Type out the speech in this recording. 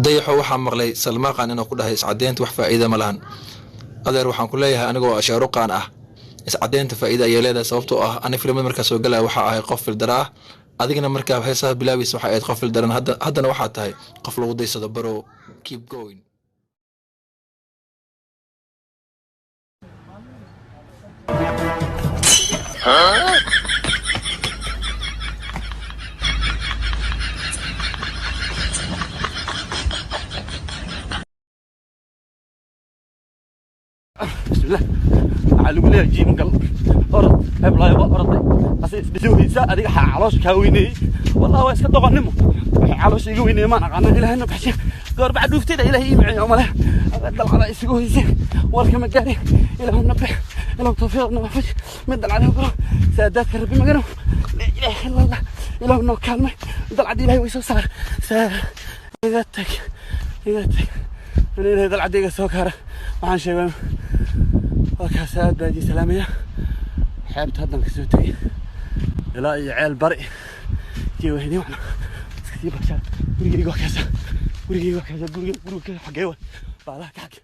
Dayaxo, waxaa maqlay Salmaaqan inuu ku dhahay iscadeynta wax faa'iida ma lahan. Adeer, waxaan ku leeyahay anigoo Shaaruqaan ah, iscadeynta faa'iida ayay leedahay, sababtoo ah ani filimada markaa soo galaya waxaa ahay qof fildara ah, adigana markaa heesaha bilaabaysa waxay ahayd qof fildaran, haddana waxaa tahay qof lagu daysado. Bro, keep going. Bismillah, waxaa lagu leeyahay gym gal, orod heblaayo, waa oroday ase isdhisooysa adiga. Xaa caloosha kaa weyneeyey? Wallahi waa iska doqonnimo. Waxay caloosha iga weyneeyey maan aqaana. Ilaahayna baxshe goorbaca dhuuftayda, Ilaahay ii maciyo male dalcada isugu hoysay warka ma gaari. Ilaahuna bix, Ilaahu tawfiiqna waafaj mid dalcada guro saadaadka Rabbi magano. Laa ilaaha illa Allah, Ilaahu noo kaalmay. Dalcada Ilaahay way soo saar saa. Iga tag, iga tag ani. Ilaahay dalcada iga soo kaara. Waxaan sheegay halkaas. Aad baa idin salaamaya. Xeebta haddan kasoo tegay ilaa iyo Ceel Bari jeewahdi waxna iska sii bashaa. Gurigayga waa kaasa, gurigayga waa kaasa, guriga guriga xaggee wa baalaha ka xagge.